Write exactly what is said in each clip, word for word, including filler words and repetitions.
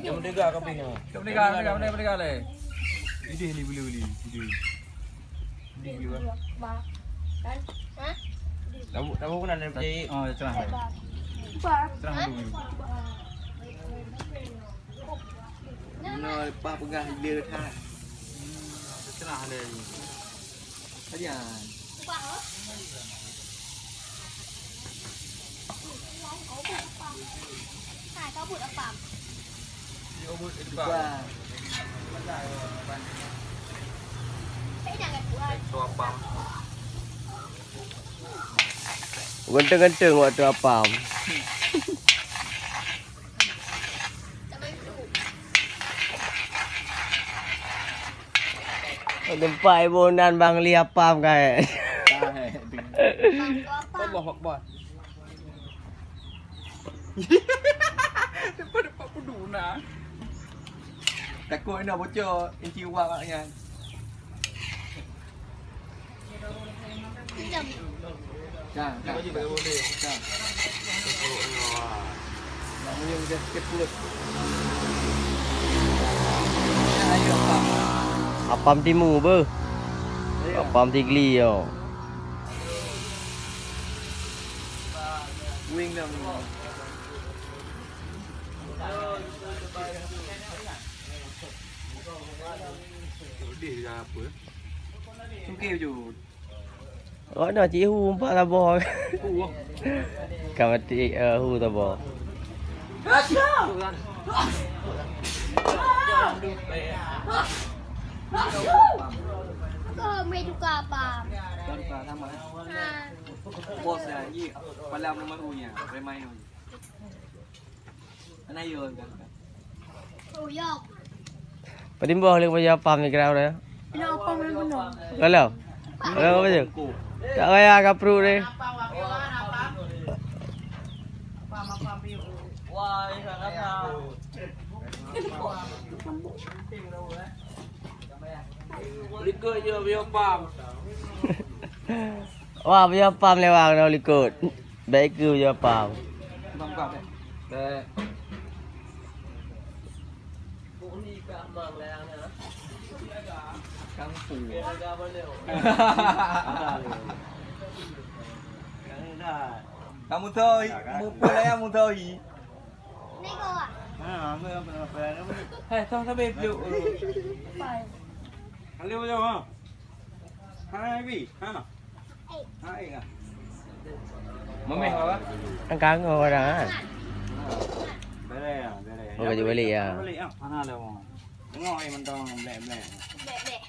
Yang merdeka kau punya. Tak merdeka, merdeka, merdeka, merdeka leh. Idih li beli-beli. Idih. Idih beli, bah. Kan? Ha? Tahu, tahu kan ada percaya. Oh, terang. Bah. Terang dulu. Nah, lepas pegang dia dah. Hmm, terang dia. Sajan. Ganteng-ganteng waktu apam. Tempat ibu nan bang li apam kai. Allahu Akbar. Depan-depan pedu na. Takut nak bocor inci uang kat nyan. Kan, kan, kan. Kan. Nak minum dia sikit pulut. Ayo, Pak. Apam timu beuh. Ayo. Apam tigli yo. Wing dah minum. Deh dah apa? Sungkil je. Awak na cik hu empat saboh. Hu. Ka mati, eh, hu saboh. Kau mai tukar apa? Tukar sama. Ha. Bos dah, ye, pala rumah hu nya, remai hu. Ana yo kan. Oh, ya. Padimboh lé payah pam ni kerau dah. Ina apa main guna? Kalau. Kalau apa je? Tak payah kapruk deh. Likot je biar pam. Wah, biar pam lewat dah likot. Baik ke biar pam. Bang, bang, bang. Baik. Kamu tahu, mumpung lah ya, kamu tahu. Hai, tong sabe peluk. Halo, macam mana? Hai, Bi. Ha. Hai, ah. Memeh apa? Kan kangen orang, ah. Beres, ah, beres. Oh, baju balik, ya. Balik, ah. Mana ada orang? Tengok, eh, mentong, black, black. Black, black.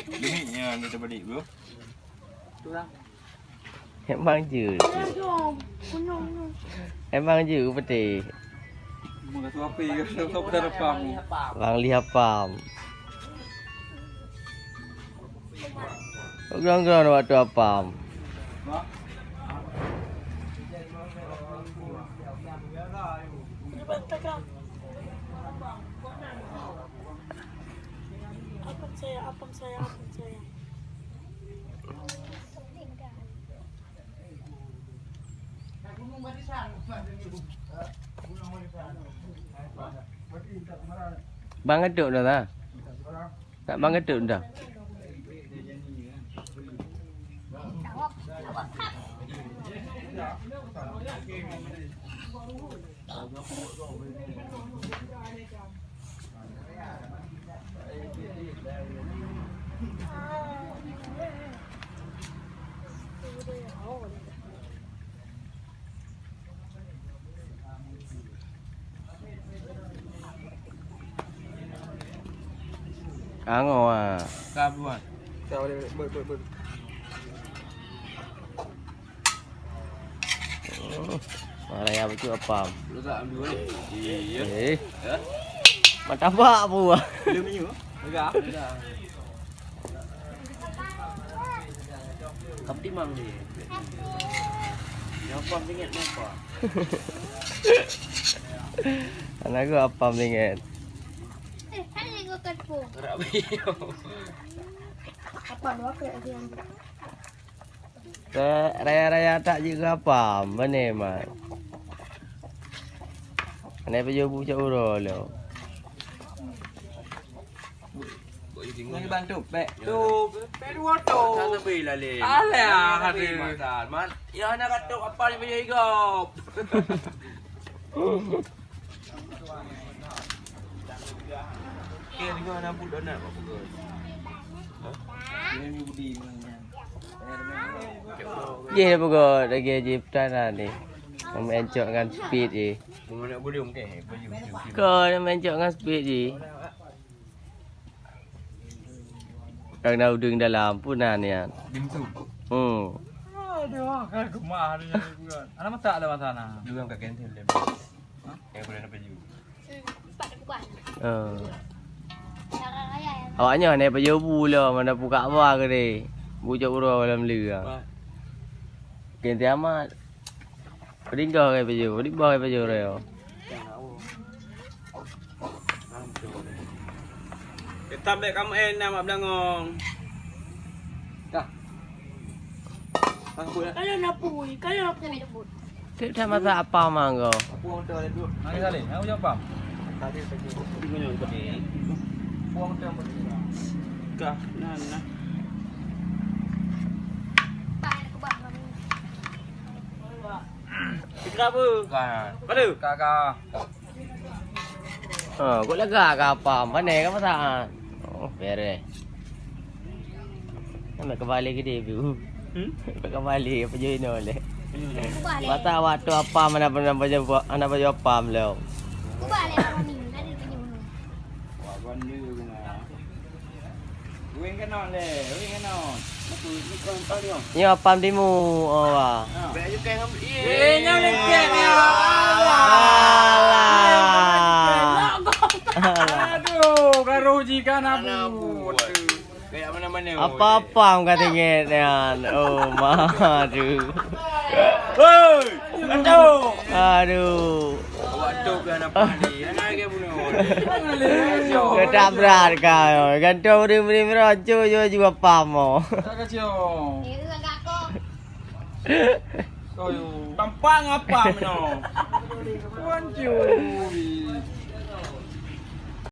Ini yang dia terbalik, bro. Tu lah. Emang je. Emang je peuteh. Bang Lihapam. Gong-gong waktu apam. Apam saya, apam saya, apam saya. Bang Getuk dah lah. Tak Bang Getuk dah. Angoh ah. Ka buat. Ka boleh, boleh, boleh, boleh. Hmm. Marah ya betul apam. Lu tak ambil balik? Iya. Eh. Ya? Martabak apa? Belum minum. Enggak. Enggak. Kam timang ni. Nyopo tinggi nyopo. Anak gua apam tinggi. Eh, kan yang gua kan pun. Gerak beliau. Apa lu aku yang dia? Ke raya-raya tak jeuet keu apam, bane mat. Anai pajoh bu cak uroe lom. Nang bantu, bek. Tu, bek dua tu. Tak lebih lah, Lim. Alah, tak lebih, aduh. Matan. Mat, ya, nak katuk apa ni, baju higop? Okey, tengok anak budak nak buat apa? Ha? Ini Budi ni. Jih dah pukul lagi jih putana ni. Main cok ngan speed jih. Mengenai gulung teh, baju, baju, baju. Kau nak main cok ngan speed jih. Kang na udeueng dalam pun na niat. Dimsum. Hmm. Aduh, kan gemah ni. Anak masak dah masa na. Dua ka cancel dia. Ha? Eh, boleh dapat you. Hmm, empat kubah. Ah. Darah raya ya. Awaknyan naik pajoh bu lah, mana buka apa ke deh. Bucok uroe malam leu ah. Wah. Kenti amat. Peringgoh ke pajoh, peringgoh ke pajoh raya. Tetap baik kamu eh nama belangong. Dah. Dah, buat dah. Kalau nak pui, kalau nak pui. Cek dah masak apa mangga? Apa orang tu ada tu? Mari Saleh, nak ucap apa? Tadi tadi. Di mana tadi? Buang tu yang penting. Kah, nah, nah. Kita apa? Kah. Pada? Kah, kah. Ha, kok lega ka apa? Pandai ka masak? Oh, beres. Sampai kembali ke dia, Bu. Hmm? Sampai kembali, apa je ini oleh? Kembali. Masa waktu apa mana pernah baca, anak baca apa belum? Kembali, Mami. Ada tunjuk. Wah, bandel kena. Weng keunoe lé, weng keunoe. Nyoe apam timu, oh, wah. Eh, nyoe lengket ni. Alah. Aduh, garoh jih kan abu. Kayak mana-mana. Apa apam ka tinggi nian? Oh, ma, aduh. Hei, kacau. Aduh. Awak tu kan apa ni? Anak dia bunuh. Kau tak berat kau. Gantung beri-beri meroco je juga pamo. Tak kacau. Kau tampang apa meno? Tuan curi.